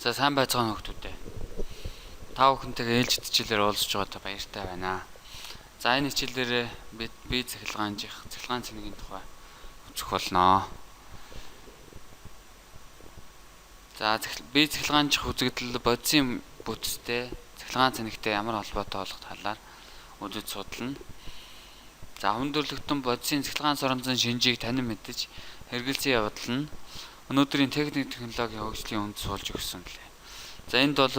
За сайн байцгаана хүүхдүүд ээ. Та бүхэнтэйгээ ээлжит хичээлээр уулзч байгаадаа баяртай байна. За энэ хичээлээр бид бие цахилгаанжих, цахилгаан цэнэгийн тухай үзэх болно. За бие цахилгаанжих үзэгдэл бодисын бүтцтэй цахилгаан цэнэгтэй ямар холбоотой болох талаар үзэж судална. За хүндрэлтэн бодисын цахилгаан соронзон шинжийг танин мэдэж хэрэгэлсэн явдал нь өнөөдрийн техник технологийн хөгжлийн үнд суулж өгсөн лээ. За энд бол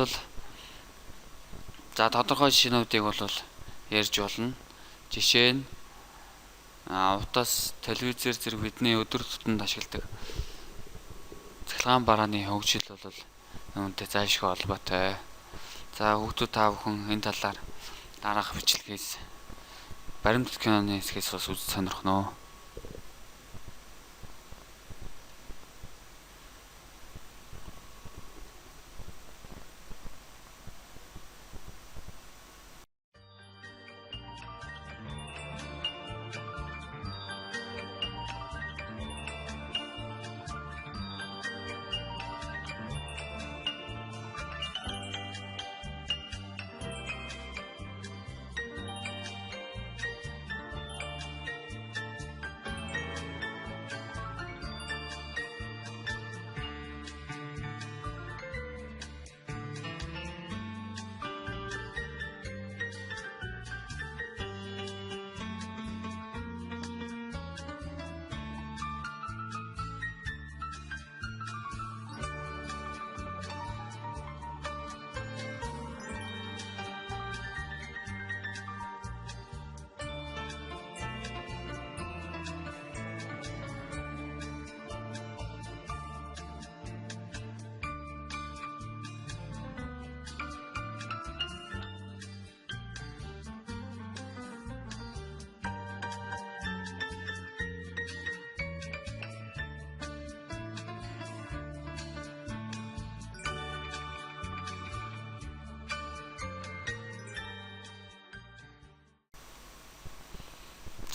за тодорхой жишээнүүдийг бол ярьж болно. Жишээ нь утас, телевизээр зэрэг бидний өдөр тутамд ашигладаг цахилгаан барааны хөгжил бол үүнтэй зайлшгүй холбоотой. За хүүхдүүд та бүхэн энэ талаар дараах бичлэгээс баримт киноны хэсгээс бас үзэж сонирхно.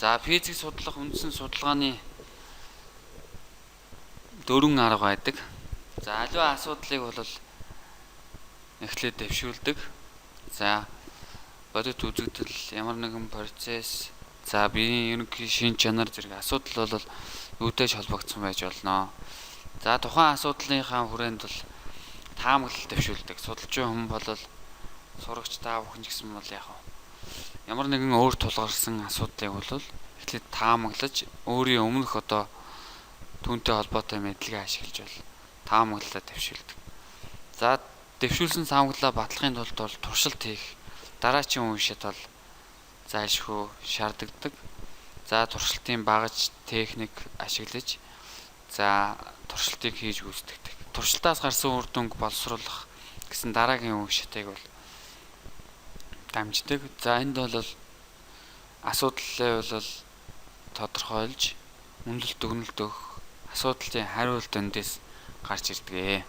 За физик судлах үндсэн судалгааны дөрвөн арга байдаг. За аливаа асуудлыг бол эхлээд дэвшүүлдэг. За бодит үзэгдэл, ямар нэгэн процесс, за биеийн ерөнхий шин чанар зэрэг асуудал бол юутай ч холбогдсон байж болно. За тухайн асуудлынхаа хүрээнд бол таамаглал дэвшүүлдэг. Судалж буй хүн бол сурагч та бүхэн ч гэсэн бол яг ямар нэгэн өөр тулгарсан асуудлыг бол эхлээд таамаглаж өөрийн өмнөх одоо түүнтэй холбоотой мэдлэгээ ашиглаж бол таамаглалаа дэвшүүлдэг. За дэвшүүлсэн таамаглалаа батлахын тулд бол туршилт хийх дараачийн үе шат бол зайлшгүй шаардлагадаг. За туршилтын багаж техник ашиглаж за туршилтыг хийж гүйцэтгэдэг. Туршилтаас гарсан үр дүнг боловсруулах гэсэн дараагийн үе шатыг бол дамждаг. За энд бол асуудлыг бол тодорхойлж үнэлэлт дүгнэлт өгөх асуудлын хариулт эндээс гарч ирдэг.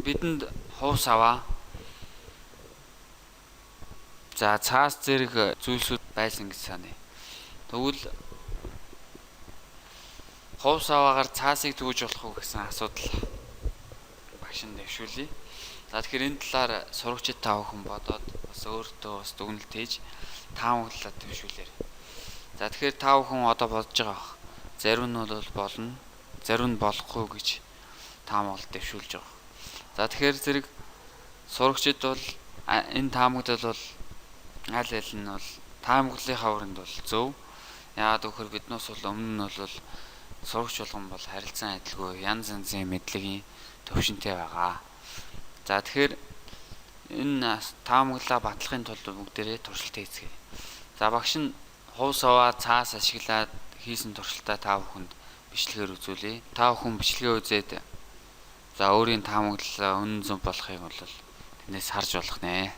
Бидэнд хувс аваа. За цаас зэрэг зүйлсүүд байсан гэж саная. Тэгвэл хувс аваагаар цаасыг түүж болох уу гэсэн асуудал багш нь дэвшүүлье. За тэгэхээр энэ талаар сурагчид та бүхэн бодоод бас өөртөө бас дүгнэлт хийж таамаглалаа дэвшүүлээрэй. За тэгэхээр та бүхэн одоо бодож байгаа бах. Зарим нь бол болно, зарим нь болохгүй гэж таамаглал дэвшүүлж байгаа. За тэгэхээр зэрэг сурагчид бол энэ таамаглал бол аль аль нь бол таамаглалынхаа өрөнд бол зөв. Яагаад гэвэл биднээс бол өмнө нь бол сурагч болгон бол харилцан адилгүй янз янзын мэдлэгийн төвшөнтэй байгаа. За тэгэхээр энэ таамаглалаа батлахын тулд бүгдээрээ туршилт хийцгээе. За багш нь хувс аваа цаас ашиглаад хийсэн туршилтаа та бүхэнд бичлэгээр үзүүлье. Та бүхэн бичлэгээ үзээд за өөрийн таамаглалаа үнэн зөв болохыг бол тэрнээс харж болох нэ.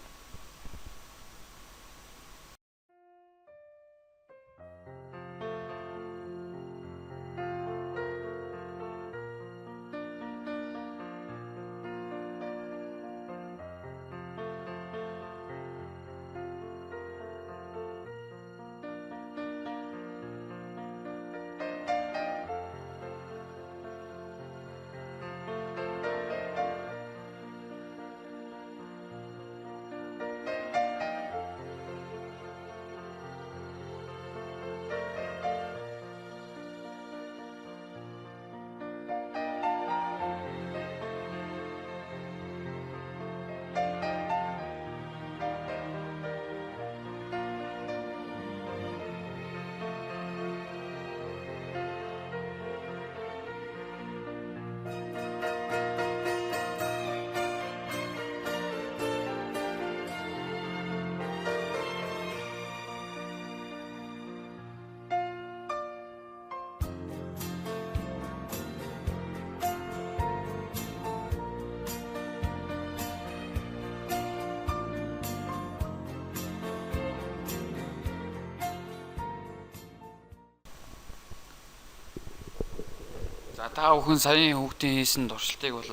За та бүхэн саяын хүүхдийн хийсэн туршилтыг бол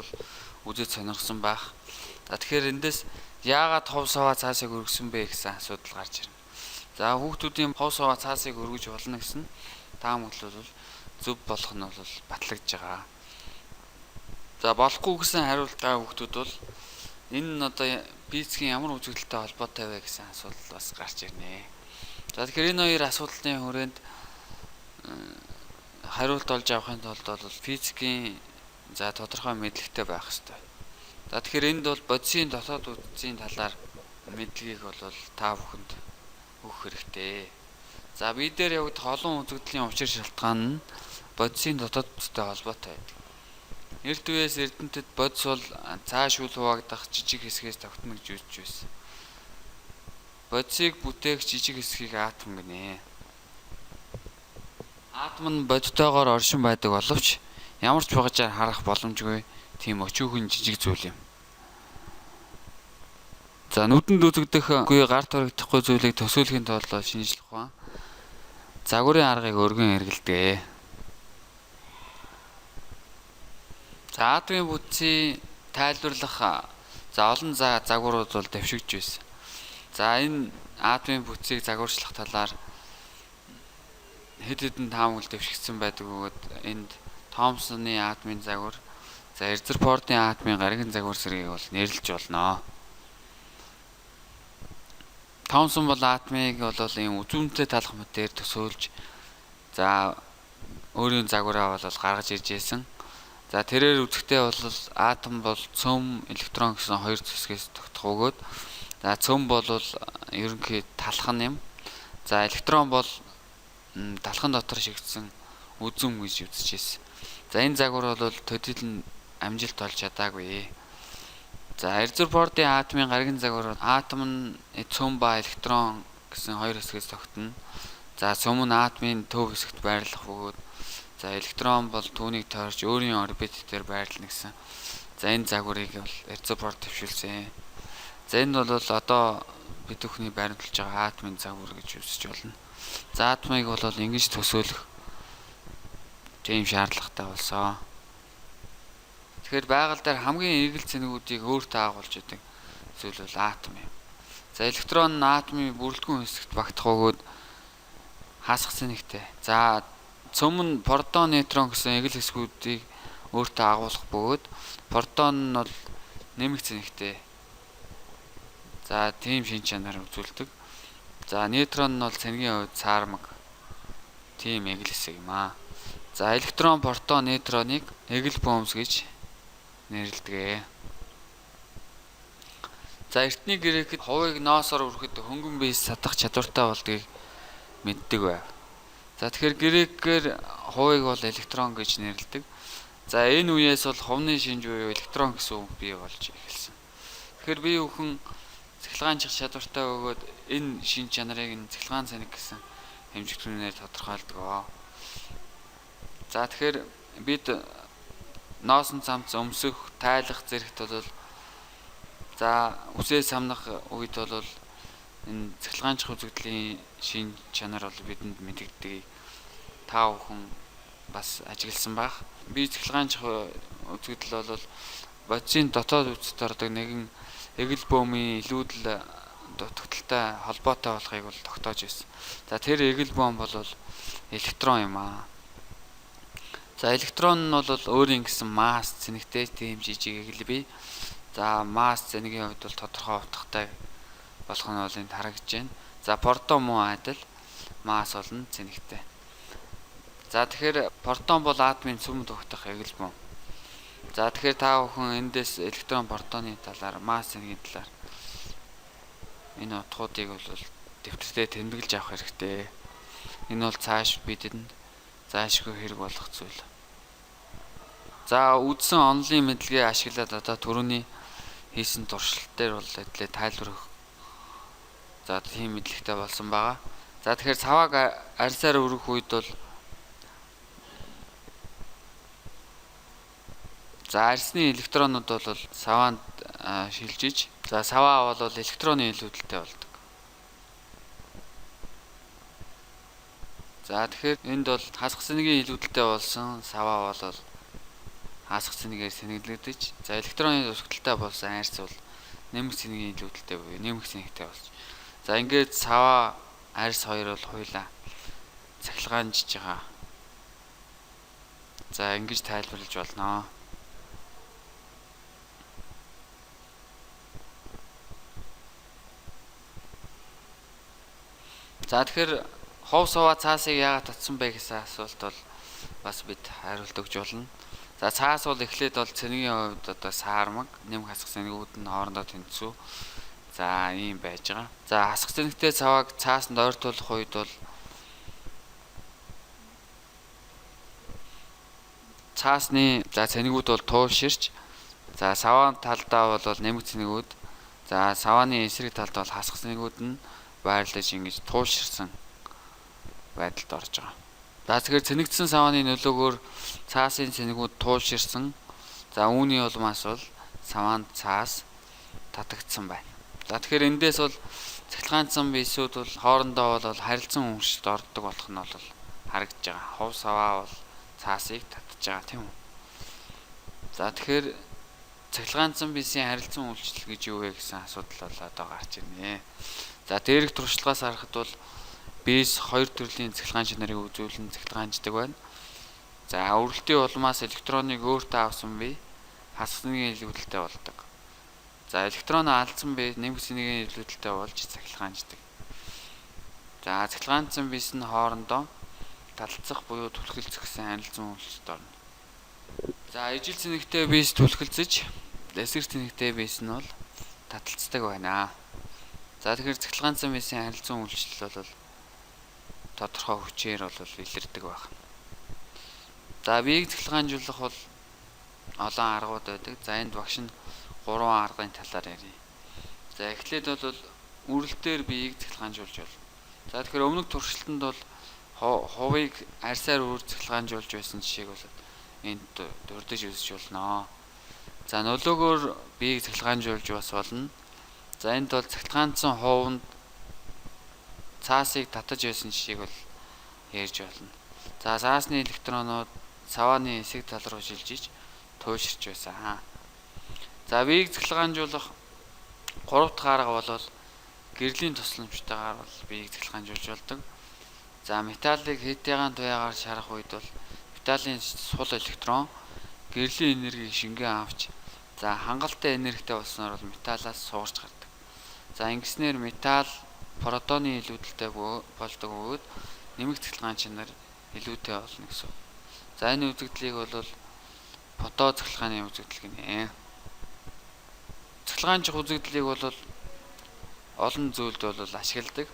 үзэж сонирхсан байх. За тэгэхээр эндээс яагаад хов саваа цаасыг өргөсөн бэ гэсэн асуудал гарч ирнэ. За хүүхдүүдийн хов саваа цаасыг өргөж болно гэсэн таамаглал бол зөв болох нь бол батлагдж байгаа. За болохгүй гэсэн хариултаа хүүхдүүд бол энэ нь одоо физикийн ямар үзэгдэлтэй холбоотой вэ гэсэн асуудал бас гарч ирнэ. За тэгэхээр энэ хоёр асуудлын хүрээнд хариулт олж авахын тулд бол физикийн за тодорхой мэдлэгтэй байх ёстой. За тэгэхээр энд бол бодисын дотоод үдцийн талаар мэдлэгийг бол та бүхэнд өгөх хэрэгтэй. За бие дээр явагдах олон үзэгдлийн учир шалтгаан нь бодисын дотоод үдцтэй холбоотой байдаг. Эрт үеэс эрдэмтэд бодис бол цааш үл хуваагдах жижиг хэсгээс тогтно гэж үзэж байсан. Бодисыг бүтээх жижиг хэсгийг атом гэнэ. Атом нь бодитойгоор оршин байдаг боловч ямар ч багажаар харах боломжгүй тийм өчүүхэн жижиг зүйл юм. За нүдэнд үзэгдэхгүй гарт харагдахгүй зүйлийг төсөөлөхийн тулд шинжлэх ухаан загварын аргыг өргөн хэрэглэдэг. За атомын бүтцийн тайлбарлах за олон загварууд бол дэвшигдэж байсан. За энэ атомын бүтцийг загварчлах талаар хэд хэдэн таамаглал дэвшигдсэн байдаг бөгөөд энд Томсоны атомын загвар, за Резерфордын атомын гаригийн загвар зэргийг бол нэрлэж болно. Томсон бол атомыг бол ийм үзүүнтэй талах мэтээр төсөөлж за өөрийн загвараа бол гаргаж ирж байсан. За тэрээр үзэхдээ бол атом бол цөм, электрон гэсэн хоёр зэвсгээс тогтох бөгөөд за цөм бол ерөнхий талхан юм. За электрон бол талхан дотор шигдсэн үзүм гэж үзэж байсан. За энэ загвар бол төдийлөн амжилт олж чадаагүй. За Резерфордын атомын гаригийн загвар атом нь цөм ба электрон гэсэн хоёр хэсгээс тогтно. За цөм нь атомын төв хэсэгт байрлах бөгөөд за электрон бол түүнийг тойрч өөрийн орбит дээр байрлана гэсэн. За энэ загварыг бол Резерфорд дэвшүүлсэн. За энэ бол одоо бид бүхний баримталж байгаа атомын загвар гэж үзэж болно. За атомыг бол ингэж төсөөлөх тийм шаардлагатай болсон. Тэгэхээр байгаль дээр хамгийн эргэл цэнэгүүдийг өөртөө агуулж байдаг зүйл бол атом юм. За электрон нь атомын бүрэлдэхүүн хэсэгт багтах бөгөөд хасах цэнэгтэй. За цөм нь протон, нейтрон гэсэн эгэл хэсгүүдийг өөртөө агуулах бөгөөд протон нь бол нэмэх цэнэгтэй. За тийм шин чанар үзүүлдэг. За нейтрон нь бол цэнгийн хувьд цаармаг тийм эгэл хэсэг юм аа. За электрон, протон, нейтроныг эгэл бөөмс гэж нэрлэдэг. За эртний грекэд хувийг ноосоор өрөхөд хөнгөн биес садах чадвартай болдгийг мэддэг байв. За тэгэхээр грекээр хувийг бол электрон гэж нэрлэдэг. За энэ үеэс бол хувны шинж буюу электрон гэсэн үг бий болж эхэлсэн. Тэгэхээр бие бүхэн цахилгаанчих чадвартай бөгөөд энэ шинж чанарыг нь цахилгаан цэнэг гэсэн хэмжигдэхүүнээр тодорхойлдог. За тэгэхээр бид ноосон цамц өмсөх, тайлах зэрэгт бол за үсээ самнах үед бол энэ цахилгаанчих үзэгдлийн шинж чанар бол бидэнд мэдэгддэг. Та бүхэн бас ажигласан байх. Би цахилгаанчих үзэгдэл бол бодисын дотоод үдцэд ордог нэгэн эгэл бөөмийн илүүдэл дутагдaltaй холбоотой болохыг бол тогтоож байсан. За тэр эгэл бөөм бол электрон юм аа. За электрон нь бол өөрийн гэсэн масс цэнэгтэй тийм жижиг эгэл бий. За масс цэнэгийн хувьд бол тодорхой утгатай болох нь бол энд харагдаж байна. За протон мөн адил масс болно цэнэгтэй. За тэгэхээр протон бол атомын цөм тогтох эгэл бөөм. За тэгэхээр та бүхэн эндээс электрон протоны талаар, масс цэнэгийн талаар энэ утгуудыг бол дэвтэртээ тэмдэглэж авах хэрэгтэй. Энэ бол цааш бидэнд заашгүй хэрэг болох зүйл. За үдсэн онолын мэдлэгээ ашиглаад одоо түрүүний хийсэн туршилт дээр бол адилээ тайлбар өгөх. За тийм мэдлэгтэй болсон байгаа. За тэгэхээр савааг арьсаар өргөх үед бол за арьсны электронууд бол саваанд шилжиж за саваа бол электроны илүүдэлтэй болдог. За тэгэхээр энд бол хасах цэнэгийн илүүдэлтэй болсон саваа бол хасах цэнэгээр сэнэглэгдэж, за электроны тусагдaltaй болсон арьс бол нэмэх цэнэгийн илүүдэлтэй буюу нэмэх цэнэгтэй болж. За ингээд саваа арьс хоёр бол хуйлаа цахилгаанжиж байгаа. За ингэж тайлбарлаж болно. За тэгэхээр хов саваа цаасыг яагаад татсан бэ гэсэн асуулт бол бас бид хариулт өгч болно. За цаас бол эхлээд бол цэнэгийн хувьд одоо саармаг, нэмэх хасах цэнэгүүд нь хоорондоо тэнцүү. За ийм байж байгаа. За хасах цэнэгтэй цавааг цаасанд ойртуулах үед бол цаасны за цэнэгүүд бол туйлширч, за саваан талдаа бол нэмэх цэнэгүүд, за савааны эсрэг талд бол хасах цэнэгүүд нь байрлаж ингэж туйлширсан байдалд орж байгаа. За тэгэхээр цэнэгдсэн савааны нөлөөгөөр цаасын цэнэгүүд туйлширсан. За үүний улмаас бол саваанд цаас татагдсан байна. За тэгэхээр эндээс бол цахилгаанцсан биесүүд бол хоорондоо бол харилцан уншилт ордог болох нь бол харагдаж байгаа. Хов саваа бол цаасыг татж байгаа, тийм үү? За тэгэхээр цахилгаанцсан биесийн харилцан үйлчлэл гэж юу вэ гэсэн асуудал бол одоо гарч ирнэ. За дээрх туршлагаас харахад бол биес хоёр төрлийн цахилгаан чанарыг үзүүлэн цахилгаанждаг байна. За өрөлтийн улмаас электроныг өөртөө авсан бие хасах цэнэгийн илүүдэлтэй болдог. За электрон алдсан бие нэмэх цэнэгийн илүүдэлтэй болж цахилгаанждаг. За цахилгаанцсан биес нь хоорондоо талцах буюу түлхэлцэх гэсэн харилцан үйлчлэлд орно. За ижил цэнэгтэй биес түлхэлцэж, эсрэг цэнэгтэй биес нь бол таталцдаг байна. За тэгэхээр цахилгаанцсан биесийн харилцан үйлчлэл бол тодорхой хүчээр бол илэрдэг байх. За биеийг цахилгаанжуулах бол олон аргууд байдаг. За энд багш нь 3 аргын талаар ярья. За эхлээд бол үрэлтээр биеийг цахилгаанжуулж болно. За тэгэхээр өмнөх туршилтанд бол хувийг арьсаар үр цахилгаанжуулж байсан жишээг бол энд дурдж үзэж болно. За нөлөөгөөр биеийг цахилгаанжуулж бас болно. За энд бол цахилгаанцсан хуванд цаасыг татаж байсан жишээг бол ярьж болно. За цаасны электронууд савааны эсрэг тал руу шилжиж туйлширч байсан. За биеийг цахилгаанжуулах 3 дахь арга бол гэрлийн тусламжтайгаар бол биеийг цахилгаанжуулж болдог. За металлыг хэтэйгаан туяагаар шарах үед бол металлын сул электрон гэрлийн энергийг шингэн авч, за хангалттай энергитэй болсноор бол металлаас суурч гардаг. За ингэснээр металл протоны илүүдэлтэй болдог бөгөөд нэмэх цахилгаан чанар илүүтэй болно гэсэн. За энэ үзэгдлийг бол фото цахилгааны үзэгдэл гинэ. Цахилгаанжих үзэгдлийг бол олон зүйлд бол ашигладаг.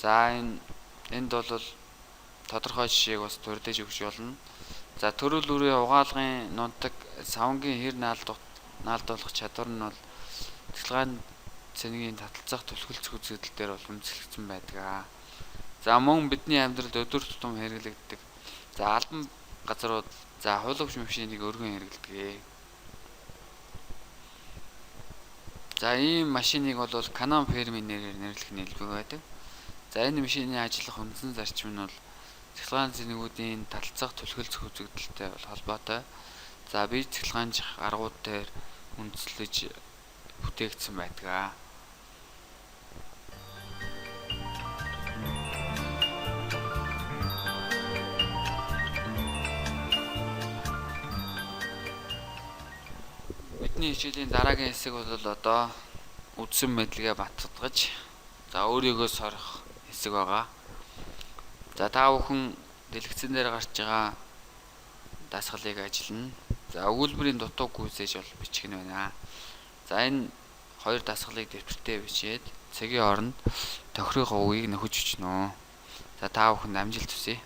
За энд бол тодорхой жишээг бас дурдж өгч болно. За төрөл бүрийн угаалгын нунтаг савнгийн хэр наалдуулах чадвар нь бол цахилгаан цэнэгийн таталцах түлхэлцэх үзэгдэл дээр бол үндэслэгдсэн байдаг. За мөн бидний амьдралд өдөр тутам хэрэглэгддэг. За албан газрууд, за хуулагч машиныг өргөн хэрэглэдэг. За ийм машиныг бол Canon фирмийн нэрээр нэрлэх нь элбэг байдаг. За энэ машины ажиллах үндсэн зарчим нь бол цахилгаан цэнэгүүдийн талцах түлхэлцэх үзэгдэлтэй бол холбоотой. За бие цахилгаанжих аргууд дээр үндэслэж бүтээгдсэн байдаг. Бидний хичээлийн дараагийн хэсэг бол одоо үдсэн мэдлэгээ батгаж, за өөрийгөө сорих хэсэг байгаа. За та бүхэн дэлгэцэн дээр гарч байгаа дасгалыг ажиллана. За өгүүлбэрийн дутуу гүйцээж бол бичих нь байна. За энэ хоёр дасгалыг дэвтэртээ бичээд цагийн оронд тохирох үгийг нөхөж өчнө. За та бүхэнд амжилт хүсье.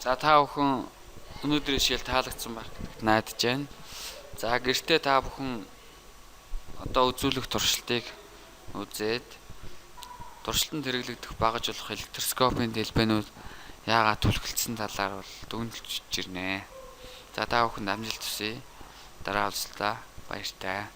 За та бүхэн өнөөдрийн хичээл таалагдсан байх гэдэгт найдаж байна. За гэртээ та бүхэн одоо үзүүлэх туршилтыг Үзээд туршилтанд хэрэглэгдэх багаж болох электроскопын дэлбэнүүд яагаад түлхэлсэн талаар бол дүгнэлт ирнэ. За, та бүхэнд амжилт хүсье. Дараа уулзлаа. Баяртай.